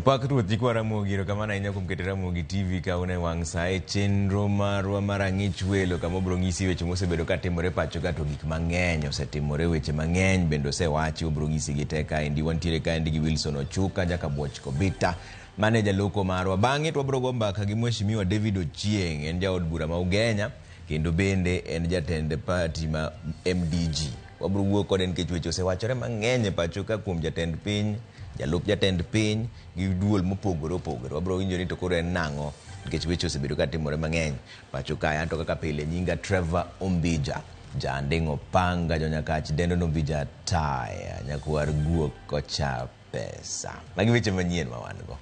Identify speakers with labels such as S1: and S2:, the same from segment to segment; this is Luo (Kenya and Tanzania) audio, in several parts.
S1: Opak Ruoth nyikwa Ramogi, erokamano ahinya kuom keto Ramogi TV ka un e wang' sa e chenro marwa mar ang'ich welo kama obiro ng'isi weche mosebedo ka timore pacho ka to gik mang'eny osetimore, weche mang'eny bende osewachi, obiro ng'isi gi te kaendi. Wantiere kaendi gi Wilson Ochuka, Jakabuoch Kobita, mane jaloko marwa. Bang'e to wabiro go mbaka gi Mheshimiwa David Ochieng', en jaod bura ma Ugenya kendo bende en jatend party ma MDG. Wabiro wuoyo kode nikech weche osewachore mang'eny e pacho ka kuom jatend piny, jalup jatend piny gi duol mopogore opogore. Wabiro winjo ni to koro en nang'o nikech weche osebedo ka timore mang'eny pacho kae. Anto kaka pile nyinga Trevor Ombija, Janding' Opanga, Jonyakach dendo Nombija Taya, nyakwar guok kocha pesa. Magi weche manyien ma wan go.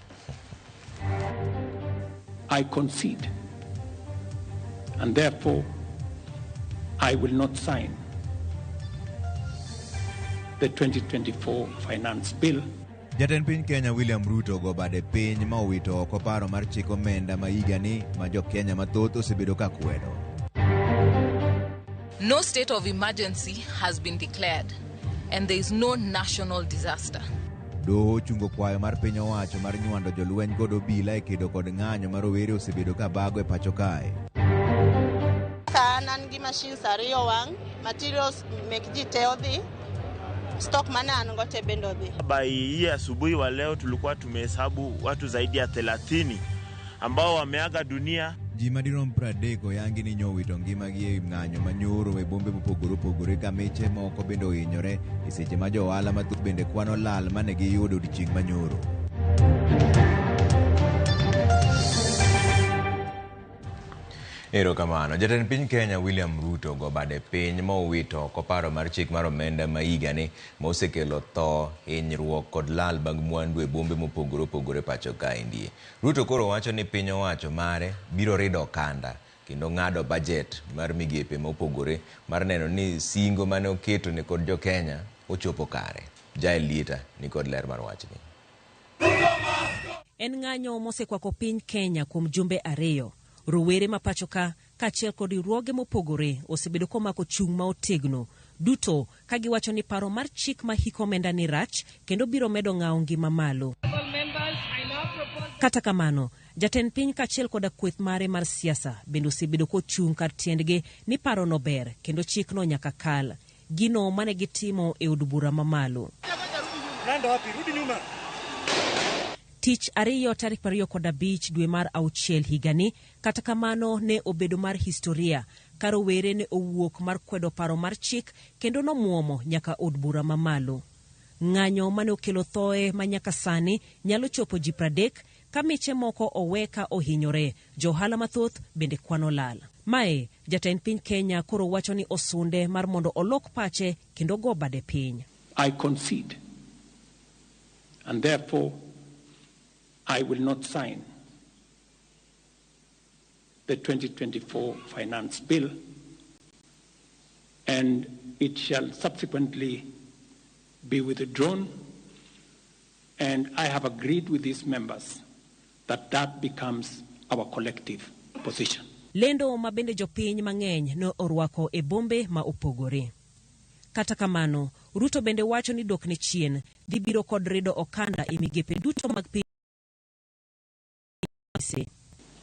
S2: I concede, and therefore I will not sign the 2024 Finance Bill.
S1: Jatend piny Kenya William Ruto ogo bade piny ma owito oko paro mar chik omenda ma higani ma jo-Kenya mathoth osebedo ka kwedo.
S3: No state of emergency has been declared and there is no national disaster.
S1: Doho ochungo kwayo mar piny owacho mar nywando jolweny kod obila e kedo kod ng'anyo ma rowere osebedo ka bago e pacho kae.
S4: Ka an an gi machines ariyo wang', materials mek ji te odhi, stock mane an go te bende odhi.
S5: By hii asubuhi wa leo tulikuwa tumehesabu watu zaidi ya 30 ambao wameaga dunia.
S1: Ji madirom 30 oyangi ni nyowito ngimagi e ng'anyo manyoro e bombe mopogore opogore ka miche moko bende ohinyore e seche ma jo ohala mathoth bende kwano lal mane giyudo odiechieng' manyoro. Erokamano. Jatend piny Kenya William Ruto ogo bade piny ma owito oko paro mar chik mar omenda ma higani ma osekelo tho, hinyruok kod lal mag mwandu e bombe mopogore opogore pacho kaendi. Ruto koro wacho ni piny owacho mare biro rido okanda kendo ng'ado bajet mar migepe mopogore mar neno ni singo mane oketo ne kod jo-Kenya ochopo kare. Jael Lieta ni kod ler mar wachni.
S6: En ng'anyo mosekwako piny Kenya kuom jumbe ariyo. Rowere ma pacho ka kaachiel kod riwruoge mopogore osebedo komako chung' ma otegno duto ka giwacho ni paro mar chik ma hik omenda ni rach kendo biro medo ng'awo ngima malo. Kata kamano, jatend piny kaachiel koda kweth mare mar siasa bende osebedo kochung' kar tiendgi ni parono ber kendo chikno nyaka kal. Gino mane gitimo e od bura mamalo. Tich ariyo tarik 25 dwe mar auchiel higani, kata kamano ne obedo mar historia ka rowere ne owuok mar kwedo paro mar chik kendo nomuomo nyaka od bura mamalo. Ng'anyo mane okelo thoe ma nyaka sani nyalo chopo ji 30 ka miche moko owe ka ohinyore, jo ohala mathoth bende kwano lal. Mae jatend piny Kenya koro wacho ni osunde mar mondo olok pache kendo go bade piny.
S2: I concede, and therefore I will not sign the 2024 Finance Bill, and it shall subsequently be withdrawn, and I have agreed with these members that that becomes our collective position.
S6: Lendo ma bende jopiny mang'eny ne orwako e bombe ma opogore. Kata kamano, Ruto bende wacho ni dokne chien dhi biro kod rido okanda e migepe duto mag piny.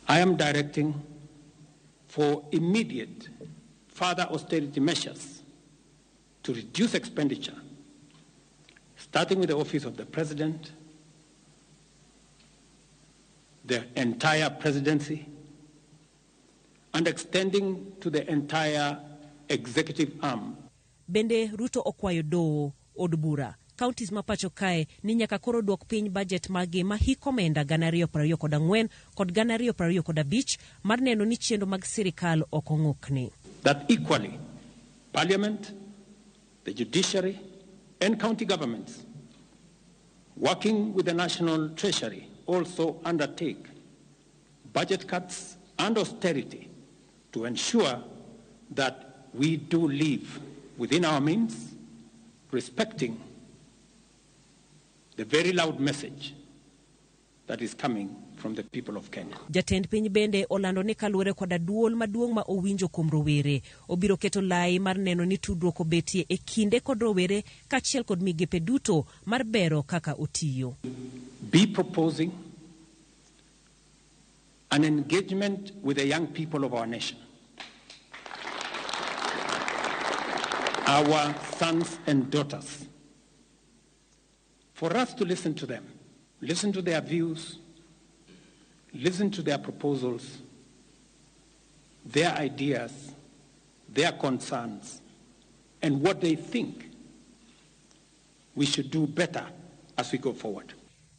S2: I am directing for immediate further austerity measures to reduce expenditure, starting with the office of the President, the entire presidency, and extending to the entire executive arm.
S6: Bende Ruto okwayo doho, od bura, counties ma pacho kae ni nyaka koro duok piny budget maggi ma hik omenda 2024 kod 2025 mar neno ni chenro mag sirikal ok ong'ukni.
S2: That equally, Parliament, the judiciary, and county governments, working with the National Treasury, also undertake budget cuts and austerity to ensure that we do live within our means, respecting the very loud message that is coming from the people of Kenya.
S6: Jatend piny bende olando ni kaluwore koda duol maduong' ma owinjo kuom rowere, obiro keto lai mar neno ni tudruok obetie e kinde kod rowere kaachiel kod migepe duto mar bero kaka otiyo.
S2: Be proposing an engagement with the young people of our nation, our sons and daughters, for us to listen to them, listen to their views, listen to their proposals, their ideas, their concerns, and what they think we should do better as we go forward.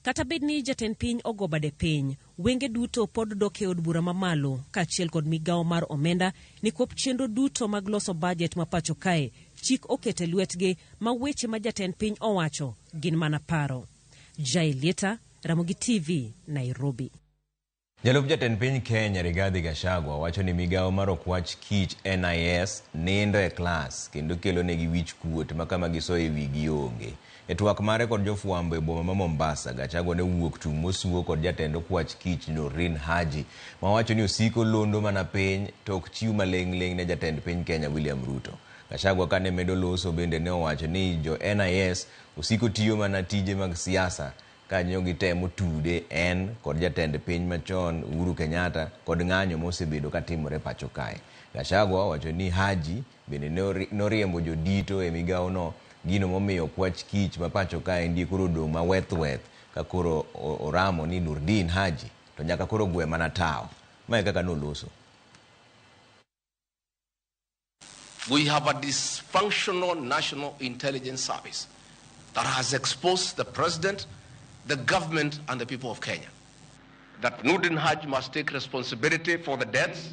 S6: Kata bed ni jatend piny ogo bade piny, wenge duto pod dok e od bura mamalo kaachiel kod migawo mar omenda nikwop chenro duto mag loso bajet ma pacho kae chik okete lwetgi ma weche ma jatend piny owacho gin mana paro. Jailieta, Ramogi TV, Nairobi.
S1: Jalup jatend piny Kenya Rigathi Gachagua wacho ni migawo mar okwach kich NIS nindo e klas kendo kelo negi wich kuot ma kama gisoye wigi onge. E twak mare kod jofwambo e boma ma Mombasa, Gachagua ne owuok tung' mosuo kod jatend okwach kich Noordin Haji ma wacho ni osiko londo mana piny to ok chiw maling'ling' ne jatend piny Kenya William Ruto. Gachagua kane medo loso bende ne owacho ni jo NIS osiko tiyo mana tije mag siasa kanyo gitemo tude en kod jatend piny machon Uhuru Kenyatta kod ng'anyo mosebedo katimore pacho kae. Gachagua owacho ni Haji bende noriembo jodito e migawo no, gino momiyo okwach kich ma pacho kae ndi koro odong' maweth weth ka koro oramo ni Noordin Haji to nyaka koro gwe mana tawo. Mae kaka noloso.
S7: We have a dysfunctional national intelligence service that has exposed the president, the government, and the people of Kenya. That Noordin Haji must take responsibility for the deaths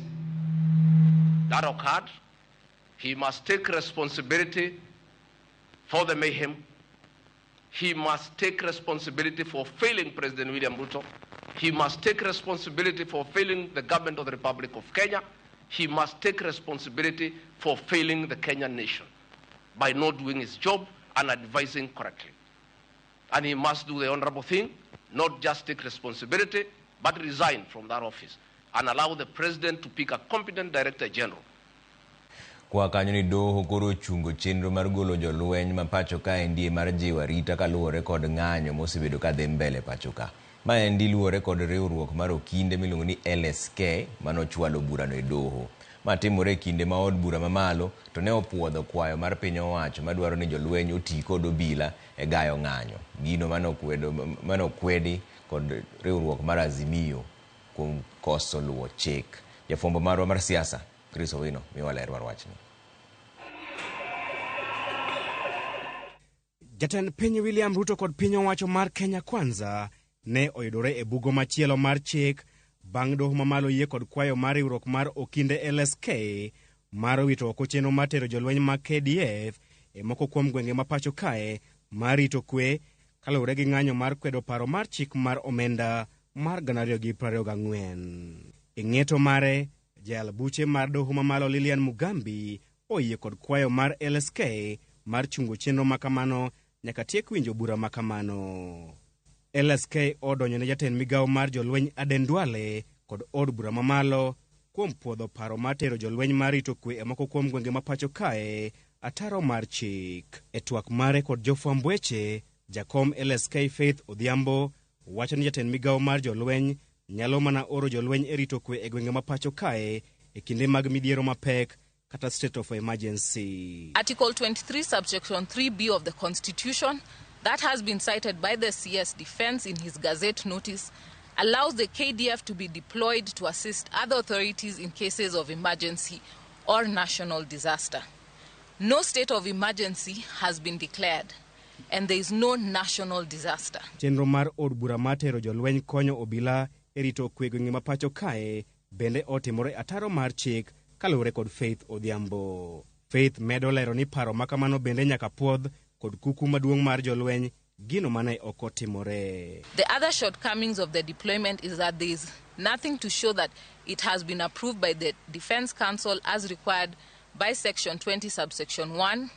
S7: that occurred. He must take responsibility for the mayhem. He must take responsibility for failing President William Ruto. He must take responsibility for failing the government of the Republic of Kenya. He must take responsibility for failing the Kenyan nation by not doing his job and advising correctly. And he must do the honorable thing, not just take responsibility, but resign from that office and allow the president to pick a competent director general.
S1: Kwa kanyo ni doho koro ochungo chenro mar golo jolweny ma pacho kaendi mar jiwo arita kaluwore kod ng'anyo mosebedo ka dhi mbele pacho ka. Maendi luwore kod riwruok mar okinde miluongo ni LSK manochwalo burano e doho. Ma timore e kinde ma od bura mamalo to ne opuodho kwayo mar piny owacho madwaro ni jolweny oti kod obila e gayo ng'anyo. Gino manokwedi kod riwruok mar Azimio kuom koso luwo chik. Jafwambo marwa mar siasa Chris Owino miwa ler mar wachni.
S8: Jatend piny William Ruto kod piny owacho mar Kenya Kwanza ne oyudore e bugo machielo mar chik bang' doho mamalo yie kod kwayo mar riwruok mar okinde LSK mar wito oko chenro mar tero jolweny mag KDF e moko kuom gwenge ma pacho kae mar rito kwe kaluwore gi ng'anyo mar kwedo paro mar chik mar omenda mar 2024. E ng'eto mare, jayal buche mar doho mamalo Lilian Mugambi oyie kod kwayo mar LSK mar chungo chenro makamano nyaka tiek winjo bura makamano. LSK odonjo ne jatend migawo mar jolweny Aden Duale kod od bura mamalo kuom puodho paro mar tero jolweny mar rito kwe e moko kuom gwenge ma pacho kae ataro mar chik. E twak mare kod jofwamb weche, jakom LSK Faith Odhiambo wacho ni jatend migawo mar jolweny nyalo mana oro jolweny e rito kwe e gwenge ma pacho kae e kinde mag midhiero mapek kata state of emergency.
S3: Article 23 subsection 3B of the Constitution that has been cited by the CS Defense in his Gazette notice allows the KDF to be deployed to assist other authorities in cases of emergency or national disaster. No state of emergency has been declared and there is no national disaster.
S8: Chenro mar od bura mar tero jolweny konyo obila e rito kwe gwenge ma pacho kae bende otimore ataro mar chik kaluwore kod Faith Odhiambo. Faith medo lero ni paro makamano bende nyaka puodh kod kuku maduong' mar jolweny gino mane ok otimore.
S3: The other shortcomings of the deployment is that there is nothing to show that it has been approved by the Defense Council as required by Section 20 subsection 1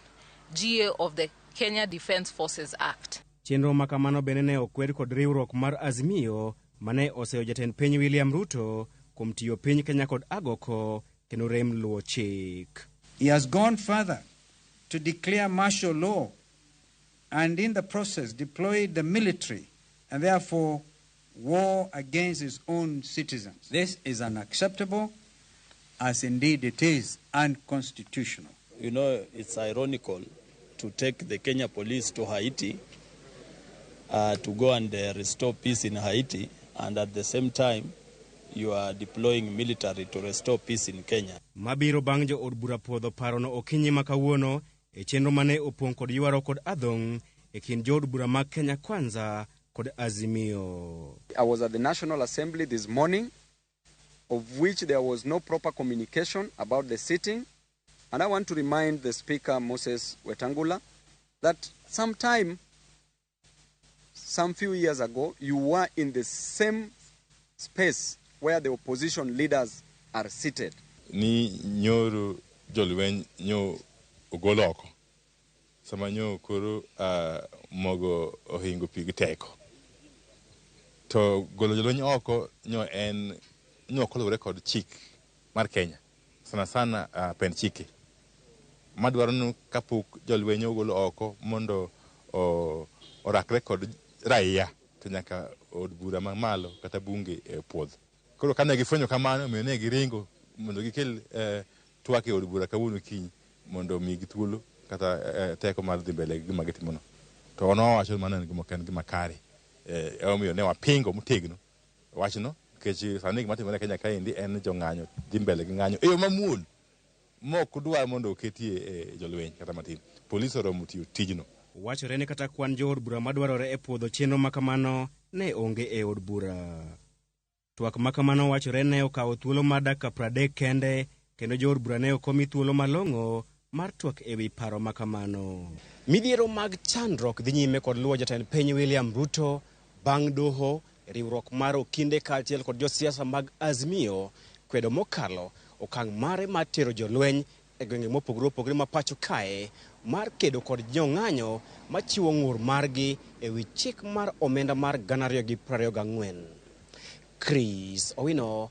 S3: GA of the Kenya Defense Forces Act.
S8: Chenro makamano bende ne okwed kod riwruok mar Azimio mane oseyo jatend piny William Ruto kuom tiyo piny Kenya kod agoko kendo rem luwo chik.
S9: He has gone further to declare martial law and in the process deployed the military and therefore war against his own citizens. This is unacceptable, as indeed it is unconstitutional.
S10: You know, it's ironical to take the Kenya police to Haiti to go and restore peace in Haiti, and at the same time you are deploying military to restore peace in Kenya.
S8: Mabiro bang' jo od bura puodho parono okinyi ma kawuono e chenro mane opong' kod ywaruok kod adhong' e kind jood bura mag Kenya Kwanza kod Azimio.
S11: I was at the National Assembly this morning, of which there was no proper communication about the sitting. And I want to remind the Speaker, Moses Wetangula, that sometime, some few years ago, you were in the same space where the opposition leaders are seated.
S12: Ni nyoro jolweny nyo ogol oko sama nyo koro mogo ohingo pi gi teko to golo jolweny oko nyo en nyo ok oluwore kod chik mar Kenya sana sana pend chike madwaro ni kapok jolweny ogol oko mondo orakre kod raia to nyaka od bura mamalo kata bunge puodh. Koro kane gifwenyo kamano omiyo ne giringo mondo gikel twak e od bura kawuono okinyi mondo omigi thuolo kata teko mar dhi mbele gi gima gitimono. To wan wawacho mano en gima ok en gima kare. Emomiyo ne wapingo motegno wachno nikech sani gima timore e Kenya kaendi en ni jong'anyo dhi mbele gi ng'anyo e yo mamuol mok dwar mondo oketie jolweny kata matin. Polis oromo tiyo tijno.
S8: Wachore ni kata kwan jood bura madwarore e puodho chenro makamano ne onge e od bura. Twak makamano wachore ne okawo thuolo mar dakika 30 kende kendo jood bura ne ok omi thuolo malong'o mar twak ewi paro makamano. Midhiero mag chandruok dhi nyime kod luwo jatend piny William Ruto bang' doho riwruok mar okinde kaachiel kod josiasa mag Azimio kwedo mokalo okang' mare mar tero jolweny e gwenge mopogore opogore ma pacho kae mar kedo kod jong'anyo machiwo ng'ur margi ewi chik mar omenda mar 2024. Chris Owino,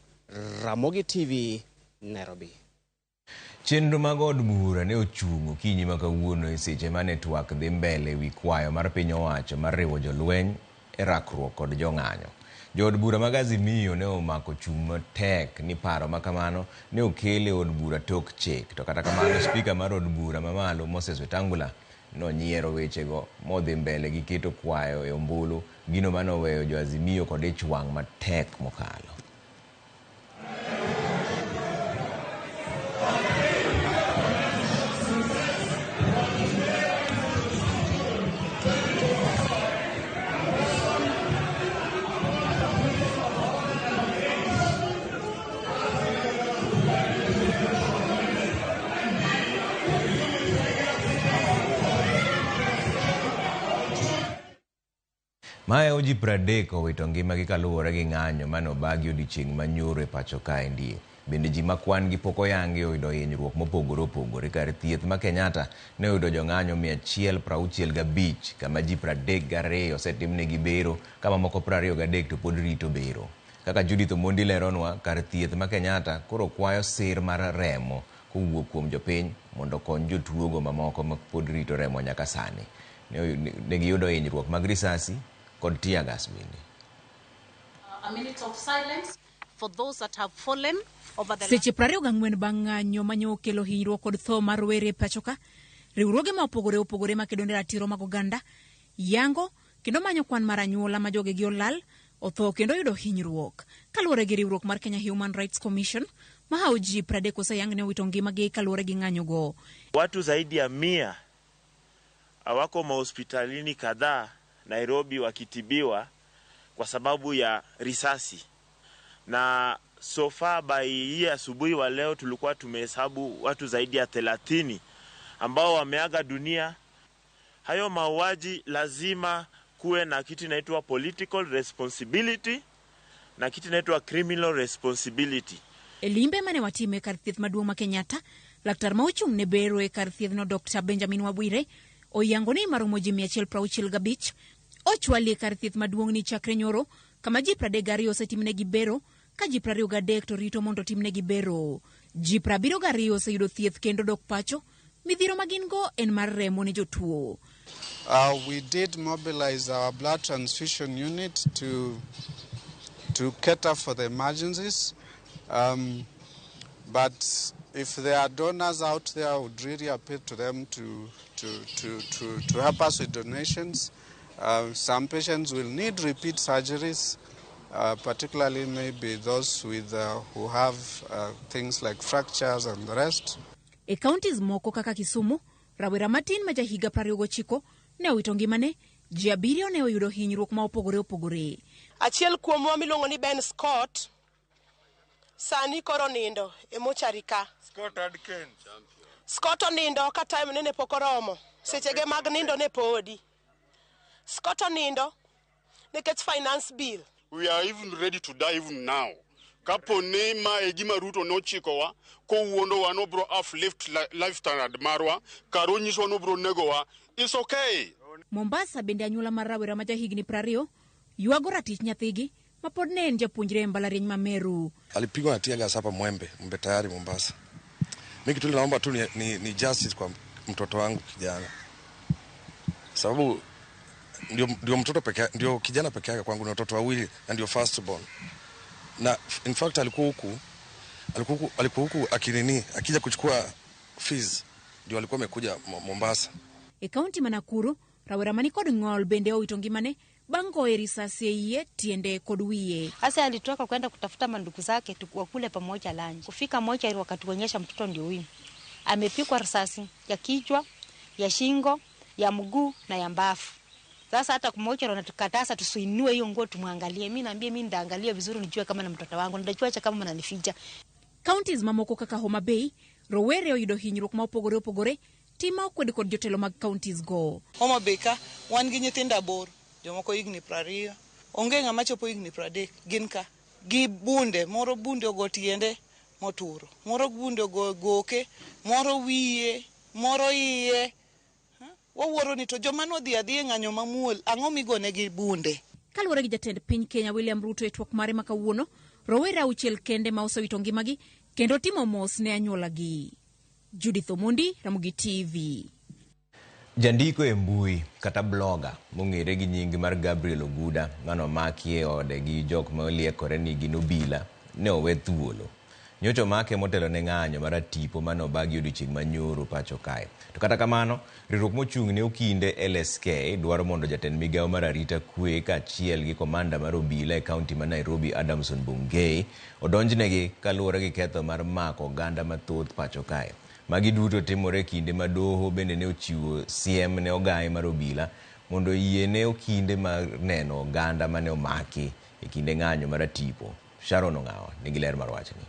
S8: Ramogi TV, Nairobi.
S1: Chenro mag od bura ne ochung' okinyi ma kawuono e seche mane twak dhi mbele ewi kwayo mar piny owacho mar riwo jolweny e rakruok kod jong'anyo. Jood bura mag Azimio ne omako chung' matek ni paro makamano ne okel e od bura tok chik. To kata kamano, spika mar od bura mamalo Moses Wetangula nonyiero wechego modhi mbele gi keto kwayo e ombulu, gino manoweyo jo Azimio kod ich wang' matek mokalo. Mahewo ji 30 owito ngimagi kaluwore gi ng'anyo mane obagi odiochieng' manyoro e pacho kaendi. Bende ji ma kwan gi pok oyangi oyudo hinyruok mopogore opogore. Kar thieth ma Kenyatta ne oyudo jong'anyo 165 kama ji 32 osetimnegi bero ka mamoko 23 to pod rito bero. Kaka Judith Omondi leronwa, kar thieth ma Kenyatta koro kwayo sir mar remo kowuok kuom jopiny mondo okony jotuogo mamoko ma pod rito remo nyaka sani. Ne giyudo hinyruok mag risasi kod tear gas bende.
S13: A minute of silence for those that have fallen over the
S14: Seche 24 bang' ng'anyo mane okelo hinyruok kod tho mar rowere e pacho ka, riwruoge ma opogore opogore makedo ne ratiro mag oganda yango kendo manyo kwan mar anyuola ma jogegi olal, otho kendo oyudo hinyruok. Kaluwore gi riwruok mar Kenya Human Rights Commission, mahawo ji 30 oseyang ne owito ngimagi kaluwore gi ng'anyogo.
S5: Watu zaidi ya 100 wako mahospitalini kadhaa Nairobi wakitibiwa kwa sababu ya risasi. Na so far by hii asubuhi wa leo tulikuwa tumehesabu watu zaidi ya 30 ambao wameaga dunia. Hayo mauaji lazima kuwe na kitu inaitwa political responsibility na kitu inaitwa criminal responsibility.
S14: E limbe mane watime kar thieth maduong' ma Kenyatta, laktar ma ochung' ne bero e kar thiethno Dr. Benjamin Wabwire oyango ni maromo ji 165 ochwali e kar thieth maduong' ni chakre nyoro kama ji 32 osetimnegi bero ka ji 23 to rito mondo otimnegi bero. Ji 72 oseyudo thieth kendo dok pacho, midhiero ma gin go en mar remo ne jotuo.
S15: We did mobilize our blood transfusion unit to cater for the emergencies. But if there are donors out there, I would really appeal to them to help us with donations. Some patients will need repeat surgeries, particularly maybe those who have things like fractures and the rest.
S14: E counties moko kaka Kisumu, rawera matin ma jahiga 29 ne owito ngimane, ji 7 ne oyudo hinyruok ma opogore opogore.
S16: Achiel kuomwa miluongo ni Ben Scott sani koro nindo e mochari ka. Scott onindo ka time ne pok oromo, sechege mag nindo ne podi. Scott onindo nikech finance bill.
S17: We are even ready to die even now. Kapo ni ma e gima Ruto nochikowa kowuondowa nobro uplift life standard marwa kar onyisowa nobro negowa, it's okay.
S14: Mombasa bende anyuola mar rawera ma jahigni 20 ywago ratich nyathigi ma pod ne en japuonjre e mbalariany ma Meru.
S18: Alipigwa na tear gas hapa Mwembe, Mwembe Tayari Mombasa. Mimi kitu naomba tu ni justice kwa mtoto wangu kijana, sababu ndio mtoto peke, ndio kijana peke yake kwangu, ni watoto wawili na ndio first born. Na in fact alikuwa huku akinini akija kuchukua fees, ndio alikuwa amekuja Mombasa.
S14: E kaunti ma Nakuru, rawera manikod ng'ol bende owito ngimane bang' goye risasi e iye, tiende kod wiye.
S19: Sasa alitoka kwenda kutafuta mandugu zake wakule pamoja lunch. Kufika moja wakatuonyesha mtoto ndio huyu. Amepigwa risasi ya kichwa, ya shingo, ya mguu na ya mbafu. Sasa hata kumoja wanatukataza tusiinue hiyo nguo tumwangalie. Mimi naambia mimi nitaangalia vizuri nijue kama na mtoto wangu. Nitajua acha kama mnanificha.
S14: Counties mamoko kaka Homa Bay, rowere oyudo hinyruok ma opogore opogore, tim ma okwed kod jotelo mag counties go.
S20: Homa Bay ka wan gi nyithindo 8, jomoko higni 20, onge ng'ama chopo higni 30, gin ka gi bunde, moro bunde ogo tiende moturo, moro bunde ogo goke, moro wiye, moro iye. Wawuoro ni to joma nodhi adhi e ng'anyo mamuol, ang'o migonegi bunde?
S14: Kaluwore gi jatend piny Kenya William Ruto e twak mare ma kawuono, rowere 6 kende ma osewito ngimagi kendo timo mos ne anyuolagi. Judith Omondi, Ramogi TV.
S1: Jandiko e mbui kata blogger mong'ere gi nying mar Gabriel Oguda manomaki e ode gi jok ma oliekore ni gin obila ne owe thuolo. Nyocha omake motelo ne ng'anyo mar atipo mane obagi odiochieng' manyoro pacho kae. To kata kamano, riwruok mochung' ne okinde LSK dwaro mondo jatend migawo mar arita kwe kaachiel gi komanda mar obila e kaunti ma Nairobi Adamson Bungei odonjnegi kaluwore gi ketho mar mako oganda mathoth pacho kae. Magi duto timore e kinde ma doho bende ne ochiwo siem ne ogaye mar obila mondo oyiene okinde mar neno oganda mane omaki e kinde ng'anyo mar atipo. Sharon Ong'awa nigi ler mar wachni.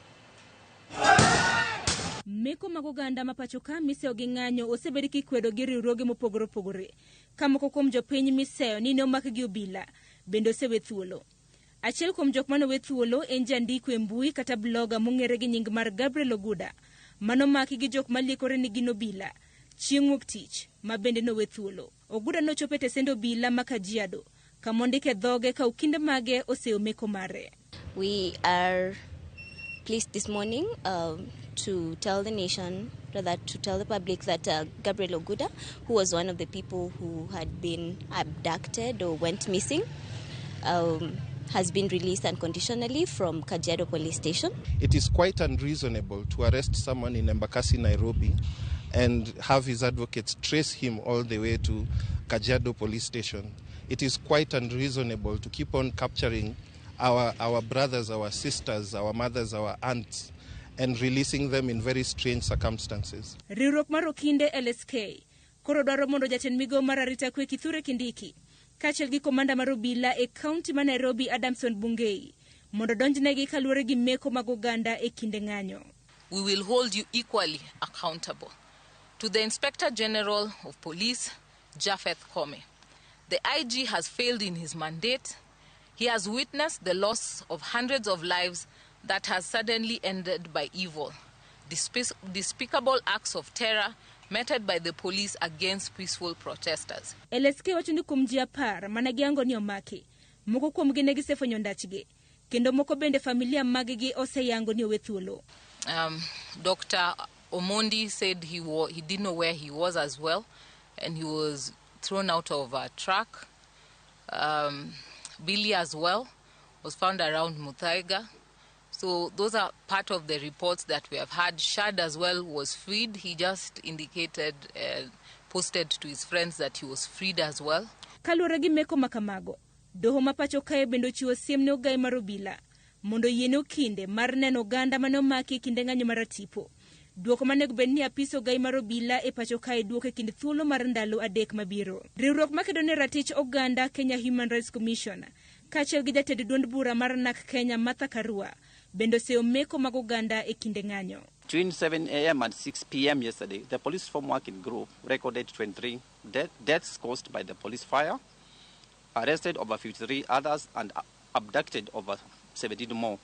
S21: Meko mag oganda ma pacho ka miseyo gi ng'anyo osebed kikwedo gi riwruoge mopogore opogore ka moko kuom jopiny miseyo ni ne omak gi obila bende osewe thuolo. Achiel kuom jok mane owe thuolo en jandiko e mbui kata blogger mong'ere gi nying mar Gabriel Oguda manomaki gi jok maliekore ni gin obila chieng' wuok tich ma bende nowe thuolo. Oguda nochopo e tesend obila ma Kajiado kama ondike dhoge ka okinde mage oseyo meko mare.
S22: We are pleased this morning to tell the nation, rather to tell the public that Gabriel Oguda, who was one of the people who had been abducted or went missing, has been released unconditionally from Kajiado Police Station.
S23: It is quite unreasonable to arrest someone in Embakasi, Nairobi, and have his advocates trace him all the way to Kajiado Police Station. It is quite unreasonable to keep on capturing our brothers, our sisters, our mothers, our aunts, and releasing them in very strange circumstances.
S21: Riwruok mar okinde LSK koro dwaro mondo jatend migawo mar arita kwe Kithure Kindiki kaachiel gi komanda mar obila e kaunti ma Nairobi Adamson Bungei mondo donjnegi kaluwore gi meko mag oganda e kinde ng'anyo.
S3: We will hold you equally accountable. To the Inspector General of Police, Japheth Kome, the IG has failed in his mandate. He has witnessed the loss of hundreds of lives that has suddenly ended by evil, despicable acts of terror meted by the police against peaceful protesters.
S21: LSK wacho ni kuom ji 10 mane giyango ni omaki, Moko kuomgi ne gisefwenyo ndachgi, kendo moko bende familia maggi oseyango ni owe thuolo.
S3: Dr. Omondi said he didn't know where he was as well, and he was thrown out of a truck. Billy as well was found around Muthaiga. So those are part of the reports that we have had. Shad as well was freed. He just indicated, posted to his friends that he was freed as well.
S21: Kaluwore gi meko makamago, doho ma pacho kae bende ochiwo siem ne ogai mar obila mondo oyiene okinde mar neno oganda mane omaki e kinde ng'anyo mar tipo. Duoko manego bed ni apis ogai mar obila e pacho kae duoko e kind thuolo mar ndalo 3 mabiro. Riwruok makedo ne ratich oganda Kenya Human Rights Commission kaachiel gi jatend duond bura mar NARC Kenya Martha Karua bende oseyo meko mag oganda e kinde ng'anyo.
S2: Between 7 a.m. and 6 p.m. yesterday, the police form working group recorded 23 deaths caused by the police fire, arrested over 53 others, and abducted over 17 more.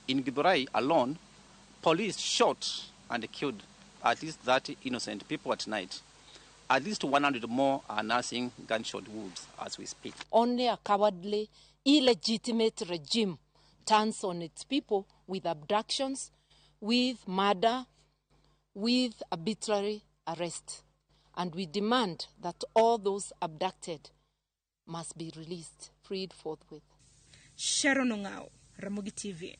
S2: In Githurai alone, police shot and killed at least 30 innocent people at night. At least 100 more are nursing gunshot wounds as we speak.
S4: Only a cowardly, illegitimate regime turns on its people with abductions, with murder, with arbitrary arrest. And we demand that all those abducted must be released, freed forthwith.
S21: Sharon Ongao, Ramogi TV.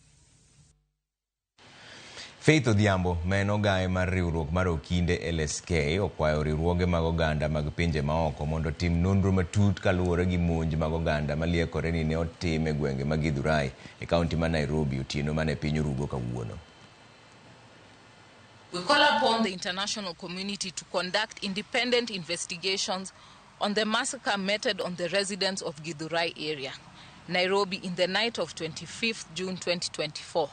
S1: Faith Odhiambo ma en ogaye mar riwruok mar Okinde LSK okwayo riwruoge mag oganda mag pinje maoko mondo otim nonro matut kaluwore gi monj mag oganda maliekore ni ne otim e gwenge mag Githurai e kaunti ma Nairobi otieno mane piny orugo kawuono.
S3: We call upon the international community to conduct independent investigations on the massacre meted on the residents of Githurai area, Nairobi, in the night of 25th June 2024.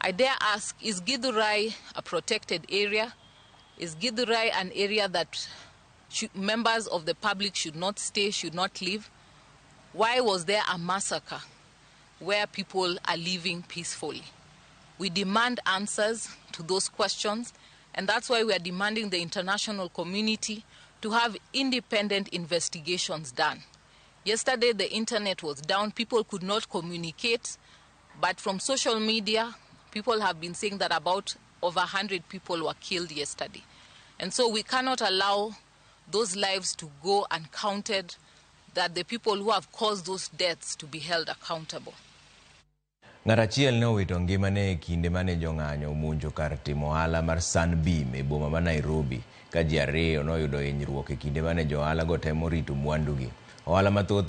S3: I dare ask, is Githurai a protected area? Is Githurai an area that members of the public should not stay, should not live? Why was there a massacre where people are living peacefully? We demand answers to those questions, and that's why we are demanding the international community to have independent investigations done. Yesterday, the internet was down. People could not communicate, but from social media, people have been saying that about over 100 people were killed yesterday. And so we cannot allow those lives to go uncounted, that the people who have caused those deaths to be held accountable.
S1: Ng'at achiel ne owito ngimane e kinde mane jong'anyo omonjo kar timo ohala mar Sunbeam e boma ma Nairobi ka ji 2 noyudo hinyruok e kinde mane jo-ohala go temo rito mwandugi. Ohala mathoth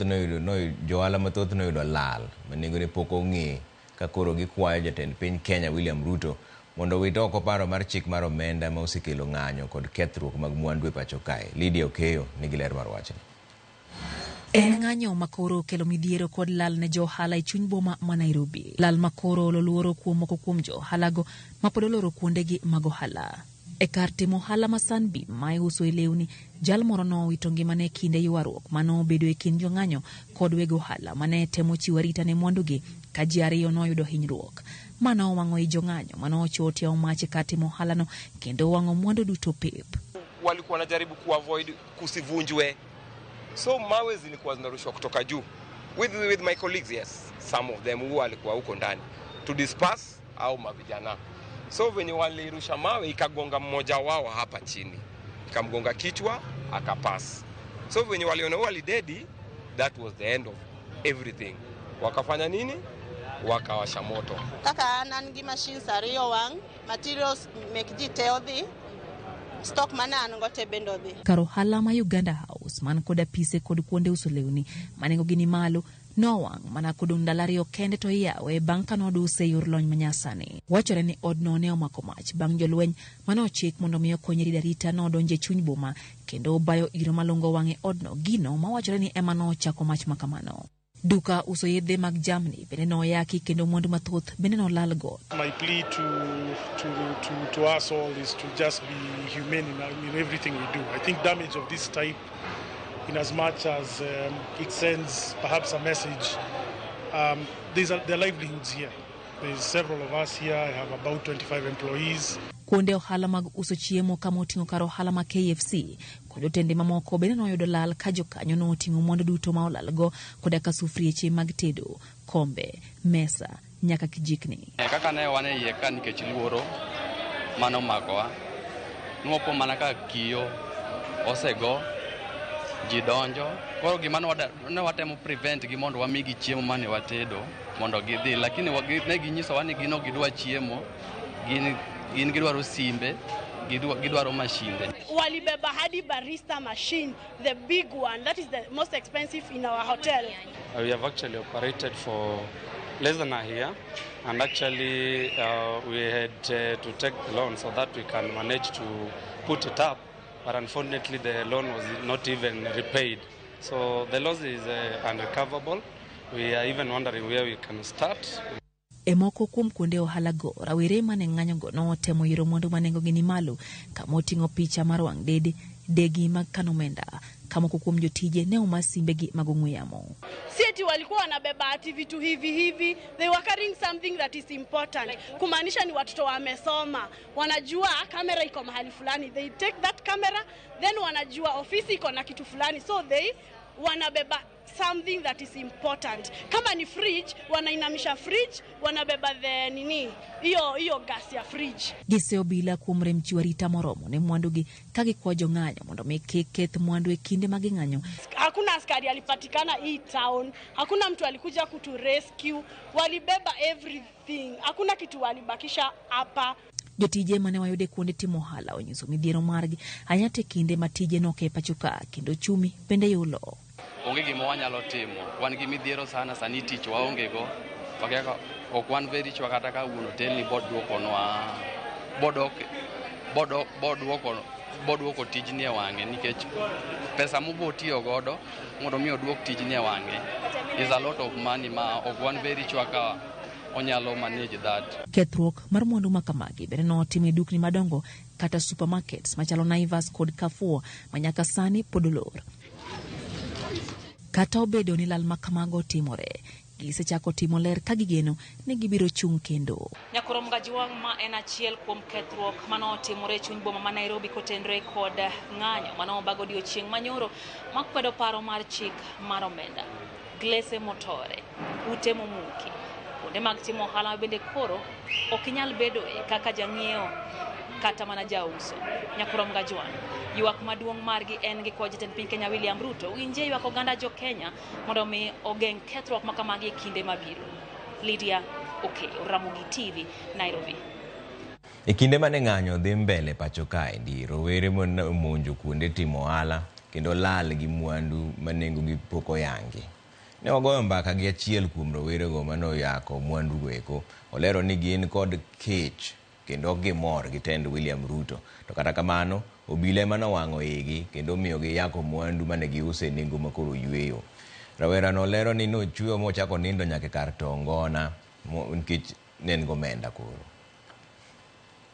S1: jo-ohala mathoth noyudo lal ma nengone pok ong'e ka koro gikwayo jatend piny Kenya William Ruto mondo owit oko paro mar chik mar omenda ma osekelo ng'anyo kod kethruok mag mwandu e pacho kae. Lydia Okeyo nigi ler mar wachni.
S14: En ng'anyo makoro okelo midhiero kod lal ne johala e chuny boma ma Nairobi. Lal makoro olo luoro kuom moko kuom johalago mapod oloro kuondegi mag ohala. E kar timo ohala ma Sunbeam ma iuso e lewni, jal moro nowito ngimane e kinde ywaruok manobedo e kind jong'anyo kod weg ohala mane temo chiwo arita ne mwandugi ka ji 2 noyudo hinyruok. Mano owang'o i jong'anyo manochowo tiawo mach e kar timo ohalano kendo owang'o mwandu duto pep.
S6: Walikuwa wanajaribu kuavoid kusivunjwe. So mawe zilikuwa zinarushwa kutoka juu. With my colleagues, yes, some of them who walikuwa huko ndani to disperse au mavijana. So venye walirusha mawe ikagonga mmoja wao hapa chini. Ikamgonga kichwa akapass. So venye waliona walidedi, that was the end of everything. Wakafanya nini? Wakawasha moto.
S24: Kaka an gi machines ariyo wang', materials mek ji te odhi. Stock mana an go te bende odhi.
S14: Kar ohala ma Uganda House man kod apise kod kuonde uso lewni ma nengogi ni malo nowang' mana kodong' ndalo 2 kende to iyawe bang' ka noduse e yor lony manyasani. Wachore ni odno ne omako mach bang' jolweny mane ochik mondo mi okony rito arita nodonjo e chuny boma kendo bayo iro malongo wang' e odno, gino mawachore ni ema nochako mach makamano. Duka uso yedhe mag jamni bende noyaki kendo mwandu mathoth bende nolal go.
S25: My plea to us all is to just be humane in everything we do. I think damage of this type, in as much as it sends perhaps a message, there are livelihoods here. There's several of us here. I have about 25 employees.
S14: Kuonde ohala mag uso chiemo kama oting'o kar ohala ma KFC kod otende mamoko bende noyudo lal ka jokanyo noting'o mwandu duto ma olalgo koda ka sufrieche mag tedo, kombe, mesa nyaka kijikni.
S2: Kaka ne wan e iye ka nikech luoro mano makowa, nwapo mana ka kiyo osego, ji donjo. Koro gima ne watemo prevent gi mondo wamigi chiemo mane watedo mondo gidhi, lakini ne ginyisowa ni gin ok gidwa chiemo, gin gidwaro simbe, gidwaro mashinde.
S7: Walibeba hadi barista machine, the big one, that is the most expensive in our hotel.
S9: We have actually operated for less than a year, and actually we had to take the loan so that we can manage to put it up, but unfortunately the loan was not even repaid. So the loss is unrecoverable. We are even wondering where we can start.
S14: E moko kuom kuonde ohala go, rawere mane ng'anyogo notemo yiero mwandu ma nengogi ni malo kama oting'o picha mar wang' dede, degi mag kano omenda, ka moko kuom jotije ne oma simbegi mag ong'we yamo.
S7: Si eti walikuwa wanabeba ati vitu hivi hivi, they were carrying something that is important. Kumaanisha ni watoto wamesoma, wanajua kamera iko mahali fulani, they take that camera, then wanajua ofisi iko na kitu fulani, so they wanabeba something that is important. Kama ni fridge, wanainamisha fridge, wanabeba the nini, hiyo gas ya fridge.
S14: Giseyo obila kuom rem chiwo arita moromo ne mwandugi ka gikwayo jong'anyo mondo mi kik keth mwandu e kinde ma ging'anyo.
S7: Hakuna askari alipatikana hii town, hakuna mtu alikuja kutu rescue, walibeba everything, hakuna kitu walibakisha hapa.
S14: Jotije mane wayude kuonde timo ohala onyiso midhiero margi ahinya to e kinde ma tije noke pacho ka kendo ochumi bende yulo.
S2: Onge gima wanyalo timo, wan gi midhiero sana sani, tich waonge go, ok wan very sure kata ka wuon hotel ni boduoko tijni e wang'e, nikech pesa mobo tiyo godo mondo mi oduok tijni e wang'e is a lot of money ma ok wan very sure ka onyalo manage that.
S14: Kethruok mar mwandu ma kamagi bende notim e dukni madongo kata supermarkets machalo Naivas kod Carrefour ma nyaka sani pod olor. Kata obedo ni lal ma kamago timore, gisechako timo ler ka gigeno ni gibiro chung' kendo.
S10: Nyakoro Mgajuang' ma en achiel kuom kethruok manotimore e chuny boma ma Nairobi kotenre kod ng'anyo manobago odiochieng' manyoro makwedo paro mar chik mar omenda. Glese motore, ute momuki, kuonde mag timo ohala ma bende koro ok inyal bedoe kaka jang'iewo kata mana jauso. Nyakoro Mgajuang' ywak maduong' margi en gi kwa jatend piny Kenya William Ruto winje ywak oganda jo Kenya mondo mi ogeng' kethruok makamagi e kinde mabiro. Lydia Okeyo, Ramogi TV, Nairobi.
S1: E kinde mane ng'anyo dhi mbele pacho kaendi, rowere monjo kuonde timo ohala kendo lal gi mwandu ma nengogi pok oyangi. Ne wagoyo mbaka gi achiel kuom rowerego mane oyako mwandugo eko. Olero ni gin kod kech kendo ok gimor gi tend William Ruto. To kata kamano, obila ema nowang'o igi kendo omiyo giyako mwandu mane giuso e nengo ma koro yweyo. Rawerano olero ni nochweyo mochako nindo nyaka e kar to ngona nikech ne en gomenda koro.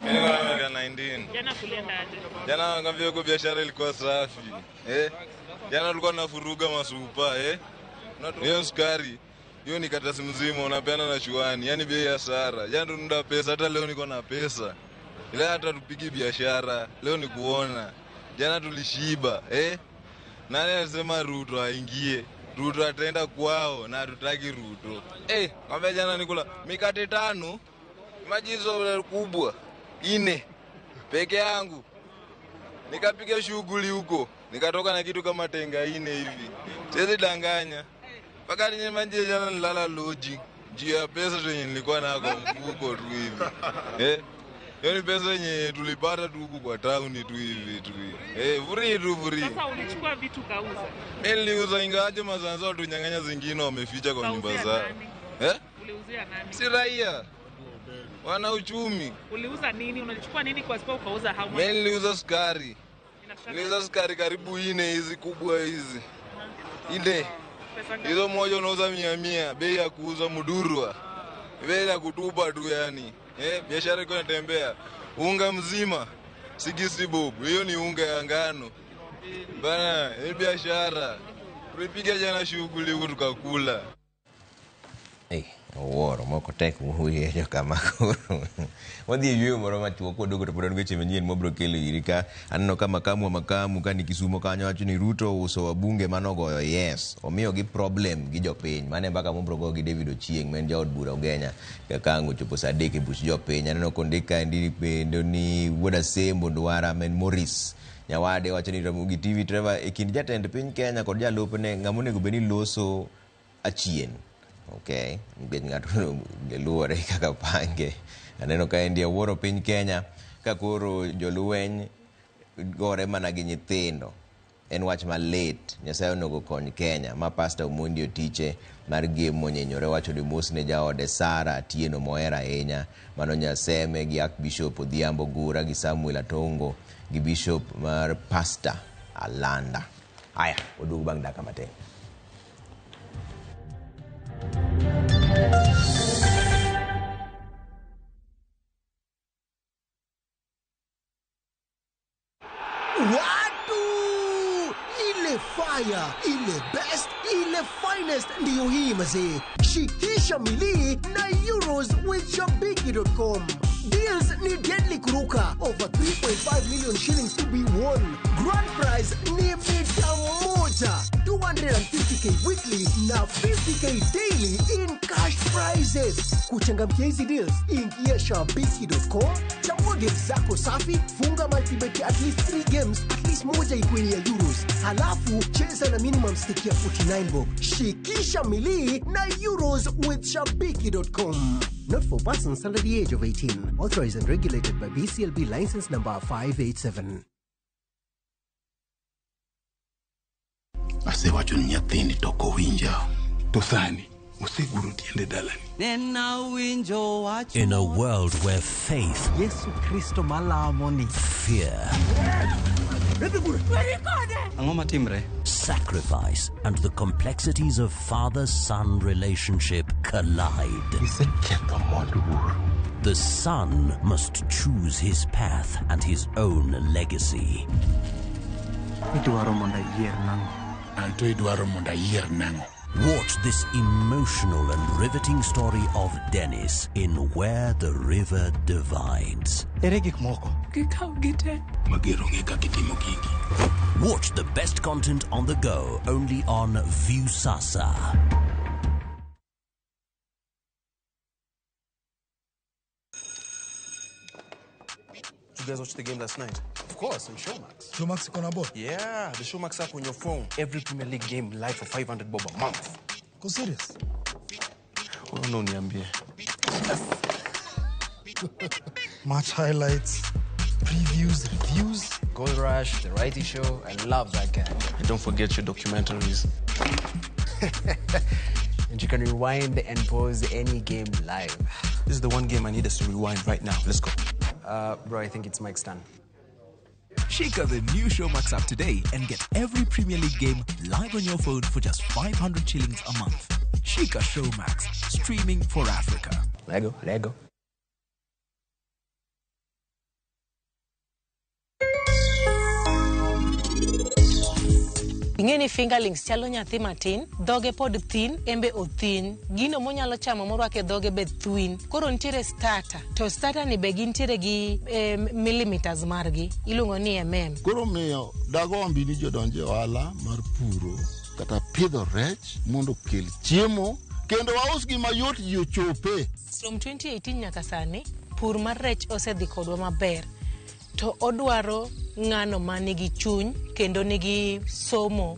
S11: Mimi niko na miaka 19.
S12: Jana kulienda aje?
S11: Jana nakwambia huko biashara ilikuwa safi. Jana tulikuwa tunafuruga masupa, Hiyo sukari, hiyo ni karatasi mzima unapeana na chuani, yani bei ya hasara. Jana tununda pesa, hata leo niko na pesa. Ila hata tupigi biashara, leo ni kuona. Jana tulishiba, Nani alisema Ruto aingie? Ruto ataenda kwao na hatutaki Ruto. Kwambia jana nikula mikate 5, maji hizo kubwa 4 peke yangu. Nikapiga shughuli huko, nikatoka na kitu kama tenga 4 hivi. Siwezi danganya. Mpaka nimanje jana nilala lodging. Juu ya pesa zenye nilikuwa nayo kwa mfuko tu hivi. Hiyo ni pesa yenye tulipata tu huku kwa town tu hivi tu hivi. Vuri tu vuri.
S12: Sasa ulichukua vitu kauza?
S11: Mimi niliuza ingawaje mazanzo watunyang'anya zingine wameficha kwa nyumba zao.
S12: Uliuzia nani?
S11: Si raia. Wana uchumi.
S12: Uliuza nini? Unalichukua nini kwa sababu ukauza how much?
S11: Mimi niliuza sukari. Niliuza sukari karibu 4 hizi kubwa hizi. 4. Hizo moja unauza 100, bei ya kuuza mudurwa. Bei ya kutupa tu yani. Biashara iko inatembea. Unga mzima 60 bob. Hiyo ni unga ya ngano. Bana, hii biashara. Tulipiga jana shughuli huko tukakula.
S1: Owuoro moko tek wuoye kama koro. Wadhi e yueyo moro machuok kwaduogo to pod wan weche manyien mwabiro kelo iri ka aneno ka makamu wa makamu ka ni Kisumo kanyo wacho ni Ruto ouso wabunge manogoyo yes. Omiyogi problem gi jopiny. Mano e mbaka mwabiro goyo gi David Ochieng' ma en jaod bura Ugenya kaka ang' ochopo saa 3 e buch jopiny. Aneno kondik kaendi kendo ni Wuod Asembo Ndwara ma en Maurice Nyawade wacho ni Ramogi TV Trevor e kind jatend piny Kenya kod jalupne ng'ama onego bed ni loso achien. Okay, nikech ng'ato luwore kaka pange. Aneno kaendi awuoro piny Kenya ka koro jolweny gore mana gi nyithindo. En wach malit. Nyasaye onego kony Kenya. Ma Pastor Omondi Otiche mar Gem monyenyore wacho ni mos ne jaode Sara Atieno mohero ahinya. Mano Nyaseme gi Archbishop Odhiambo Gura gi Samuel Atongo gi Bishop mar Pastor Alanda. Aya, waduogo bang' dakika matin.
S5: Watu ile fire, ile best, ile finest ndiyo hii mazee. Shikisha milii na Euros with Shabiki.com. Deals ni deadly kuruka. Over 3.5 million shillings to be won. Grand prize ni mita moja. 250k weekly na 50k daily in cash prizes. Kuchangamkia hizi deals, ingia Shabiki.com, chagua games zako safi, funga multibet at least 3 games, at least moja ikuwe ni ya Euros. Halafu cheza na minimum stake ya 49 bob. Shikisha milii na Euros with Shabiki.com. Not for persons under the age of 18. Authorized and regulated by BCLB license number 587.
S8: Asewacho ni nyathini to ok owinja. To sani oseguro tiende dalani.
S13: In a world where faith,
S15: Yesu Kristo malamo ni
S13: fear,
S15: Ang'o matimre?
S13: sacrifice, and the complexities of father-son relationship collide. The son must choose his path and his own legacy.
S15: Idwaro mondo ayier nang'o?
S8: Anto idwaro mondo ayier nang'o?
S13: Watch this emotional and riveting story of Dennis in Where the River Divides.
S15: Ere gik moko?
S12: Gikaw gite.
S8: Mager ong'e kaka itimo gigi.
S13: Watch the best content on the go only on Viusasa.
S16: Did you guys watch the game last night?
S26: Of course, on Showmax.
S16: Showmax iko na ball? Yeah, the Showmax app on your phone. Every Premier League game live for 500 bob a month.
S26: Go serious?
S16: Oh, no, niambie.
S26: Match highlights, previews, reviews.
S16: Goal Rush, The Righty Show. I love that guy. And don't forget your documentaries.
S26: And you can rewind and pause any game live.
S16: This is the one game I need us to rewind right now. Let's go.
S26: Bro, I think it's Mike's turn.
S27: Shika the new Showmax app today and get every Premier League game live on your phone for just 500 shillings a month. Shika Showmax, streaming for Africa.
S26: Lego, Lego.
S4: Ing'e ni fingerlings chalo nyathi matin, dhoge pod thin, embe othin. Gino monyalo chamo morwako e dhoge be thwin. Koro nitiere starter, to starter ni be gintiere gi millimeters margi, iluongo ni mm.
S8: Koro miyo dagombi ni jodonj e ohala mar puro kata pidho rech mondo okel chiemo kendo wausgi mayot ji ochope.
S4: From 2018 nyaka sani, pur mar rech osedhi kodwa maber. To odwaro ng'ano ma nigi chuny kendo nigi somo.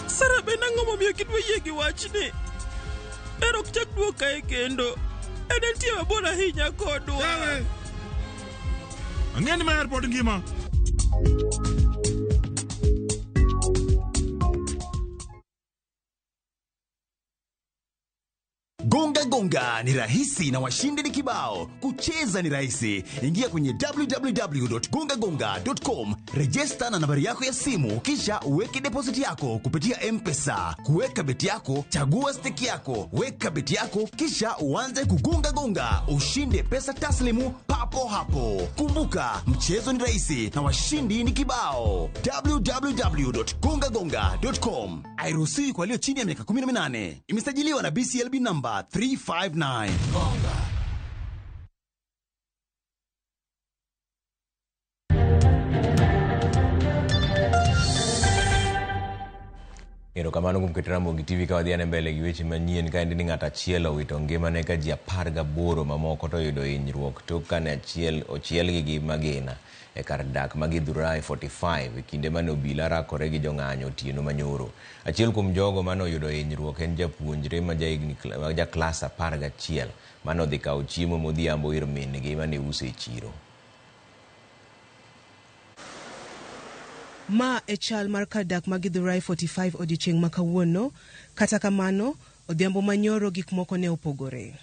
S12: Sara be nang'o momiyo kidwa yie gi wachni? Ber ok chak duok kae kendo. En entie mabor ahinya kodwa.
S8: Ang'e ni maer pod ngima.
S28: Gonga
S17: Gonga ni rahisi na washindi ni kibao. Kucheza ni rahisi. Ingia kwenye www.gongagonga.com, rejesta na nambari yako ya simu, kisha uweke deposit yako kupitia M-Pesa. Kuweka beti yako, chagua stake yako, weka beti yako, kisha uanze kugonga gonga, ushinde pesa taslimu papo hapo. Kumbuka, mchezo ni rahisi na washindi ni kibao. www.gongagonga.com. Hairuhusiwi kwa walio chini ya miaka 18. Imesajiliwa na BCLB number 359.
S1: Erokamano kuom keto Ramogi TV ka wadhi ane mbele gi weche manyien kaendi ni ng'ato achiel owito ngimane ka ji 18 mamoko to oyudo hinyruok tok kane achiel ochielgi gi magina e kar dak ma Githurai 45 e kinde mane obila rakore gi jong'anyo otieno manyoro. Achiel kuom jogo mane oyudo hinyruok en japuonjre ma ja klas 11 mane odhi kawo chiemo modhiambo ir min-gi mane uso e chiro.
S18: Ma e chal mar kar dak ma Githurai 45 odiechieng' ma kawuono, kata kamano, odhiambo manyoro gik moko ne opogore.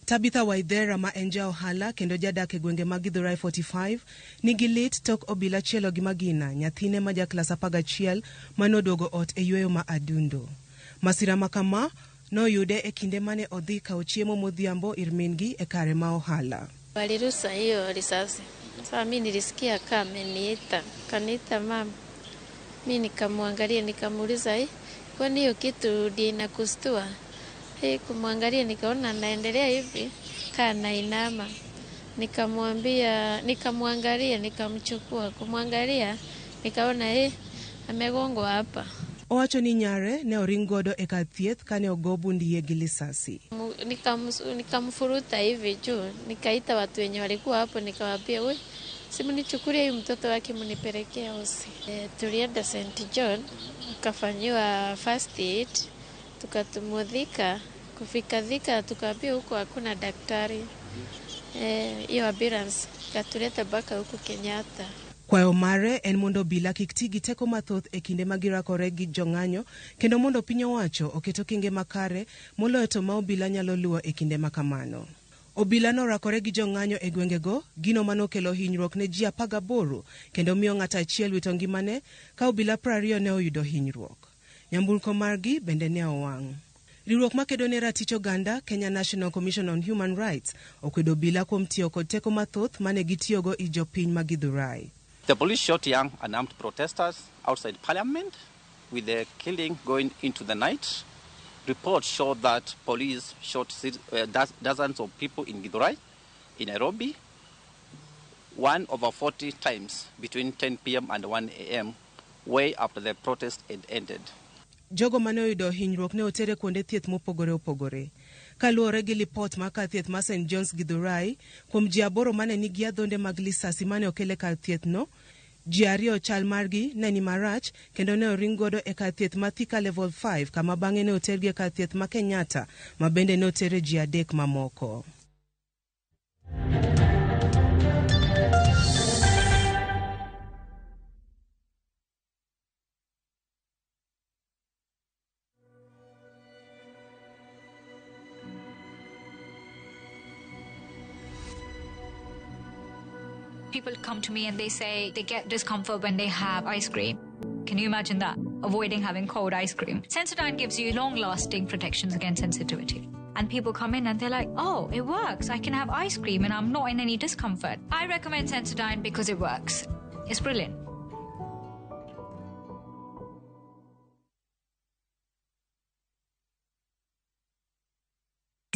S18: Tabitha Waithera ma en ja ohala kendo jadak e gwenge mag Githurai 45 nigi lit tok obila chielo gi magina nyathine ma ja klas 11 manoduogo ot e yweyo ma adundo. Masira ma kama noyude e kinde mane odhi kawo chiemo modhiambo ir min-gi e kare ma ohala.
S19: Walirusa hiyo risasi. Sasa mimi nilisikia kama ameniita, kaniita mama. Mimi nikamwangalia nikamuuliza, kwani hiyo kitu ndiyo inakustua? Kumwangalia nikaona naendelea hivi kana inama. Nikamwambia, nikamwangalia, nikamchukua, kumwangalia nikaona amegongwa hapa.
S18: Owacho ni nyare ne oring godo e kar thieth kane ogo bundiye gi lisasi.
S19: Nikamfuruta hivi juu, nikaita watu wenye walikuwa hapo nikawaambia, we si mnichukulie huyu mtoto wake mnipelekee hosi. Tulienda St John, akafanyiwa first aid, tukatumudhika, kufika Thika tukaambiwa huko hakuna daktari. Hiyo ambulance ikatuleta mpaka huko Kenyatta.
S18: Kwayo mare en mondo obila kik ti gi teko mathoth e kinde ma girakore gi jong'anyo kendo mondo piny owacho oket okenge makare moloyo to ma obila nyalo luwo e kinde ma kamano. Obila norakore gi jong'anyo e gwengego, gino manokelo hinyruok ne ji 18 kendo miyo ng'ato achiel wito ngimane ka obila 20 ne oyudo hinyruok. Nyamburko margi bende ne owang'. Riwruok makedo ne ratich oganda, Kenya National Commission on Human Rights, okwedo obila kuom tiyo kod teko mathoth mane gitiyogo i jopiny ma Githurai.
S2: The police shot young unarmed protesters outside parliament, with the killing going into the night. Reports show that police shot dozens of people in Githurai, in Nairobi, 1/40 times between 10 p.m. and 1 a.m., way after the protest had ended.
S18: Jogo mane oyudo hinyruok ne otere kuonde thieth mopogore opogore. Kaluwore gi lipot mar kar thieth mar St John's Githurai, kuom ji 8 mane nigi adhonde mag lisasi mane okel e kar thieth no, ji 2 chal margi ne ni marach kendo ne oring godo e kar thieth ma Thika Level 5 kama bang'e ne otergi e kar thieth ma Kenyatta ma bende ne otere ji 3 mamoko.
S20: People come to me and they say they get discomfort when they have ice cream. Can you imagine that? Avoiding having cold ice cream. Sensodyne gives you long-lasting protections against sensitivity. And people come in and they're like, oh, it works. I can have ice cream and I'm not in any discomfort. I recommend Sensodyne because it works. It's brilliant.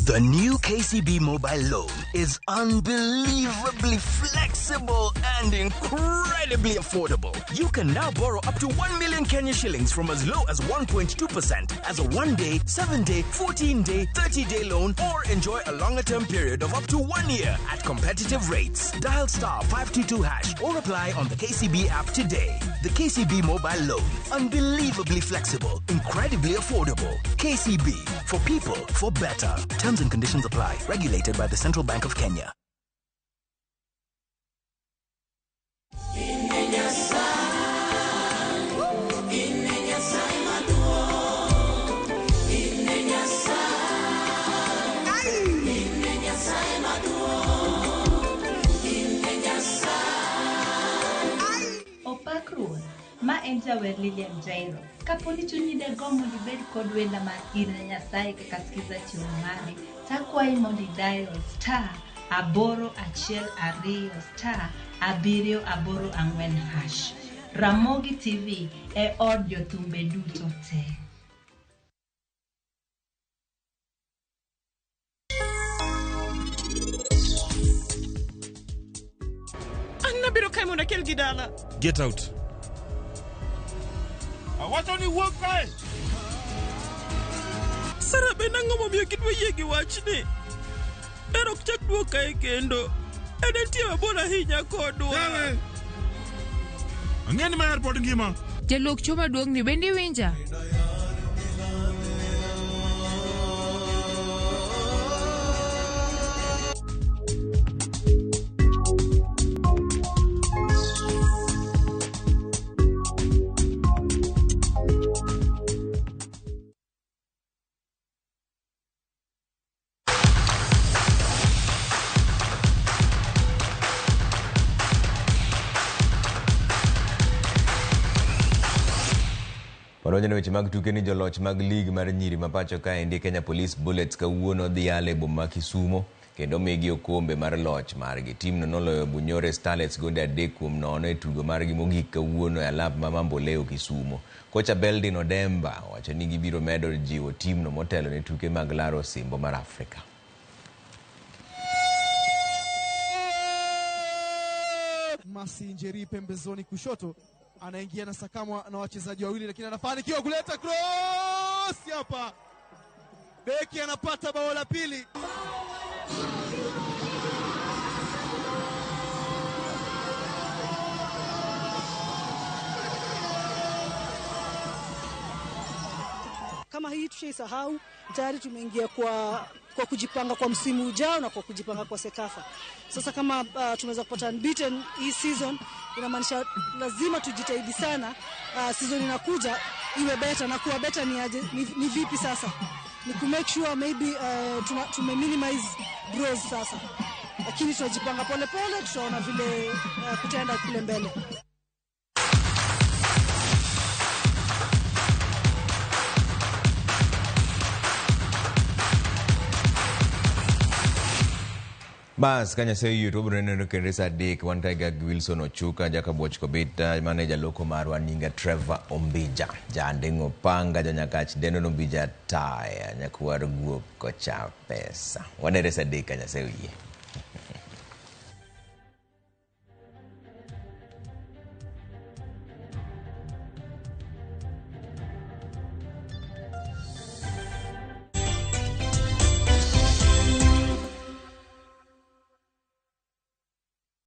S21: The new KCB mobile loan is unbelievably flexible and incredibly affordable. You can now borrow up to 1 million Kenya shillings from as low as 1.2% as a 1-day, 7-day, 14-day, 30-day loan, or enjoy a longer-term period of up to 1 year at competitive rates. Dial *522# or apply on the KCB app today. The KCB mobile loan. Unbelievably flexible, incredibly affordable. KCB. For people, for better. Terms and conditions apply. Regulated by the Central Bank of Kenya.
S3: Ma en jawer Lilian Jairo. Kapo ni chunyi de gombo mondo ibed kod wenda mar In ne Nyasaye kaka skiza chiwo mari, takwayi mondo idial *812*784#. Ramogi TV e od jothumbe duto te.
S12: An nabiro kae mondo akel gi dala.
S16: Get out. Awacho ni wuog kae.
S12: Sara be nang'o momiyo kidwa yie gi wachni? Ber ok chak duok kae kendo. En entie mabor ahinya kodwa.
S16: Ang'e ni maher pod ngima.
S6: Jaluok cho maduong' ni bende iwinja?
S1: Wadonjo ne weche mag tuke ni joloch mag lig mar nyiri ma pacho kaendi Kenya Police Bullets kawuono dhi yalo e boma ma Kisumo kendo migi okombe mar loch margi. Timno noloyo Bunyore Starlets gonde 3-0 e tugo margi mogik kawuono e alap ma Mamboleo Kisumo. Kocha Beldin Odemba owacho ni gibiro medo jiwo timno motelo ne tuke mag laro osimbo mar Afrika.
S9: Masinjeri pembezoni kushoto anaingia na sakamwa na wachezaji wawili, lakini anafanikiwa kuleta cross hapa. Beki anapata bao la pili.
S22: Kama hii tushaisahau, tayari tumeingia kwa kujipanga kwa msimu ujao na kwa kujipanga kwa Sekafa. Sasa kama tumeweza kupata unbeaten hii season, inamaanisha lazima tujitahidi sana, season inakuja iwe better, na kuwa better ni aje, ni vipi sasa? Ni ku make sure maybe tume minimize draws sasa. Lakini tunajipanga pole pole, tutaona vile kutaenda kule mbele.
S1: Bas ka Nyasaye oyie to wabiro neno kendo sa 3 wan Tiger gi Wilson Ochuka, Jacob Kobita, maneja loko marwa nyinga Trevor Ombija, Jandeng'o Panga, Janyakach Deno Ombija Taya, nyakwar guok kocha pesa. Wanere sa 3 ka Nyasaye oyie.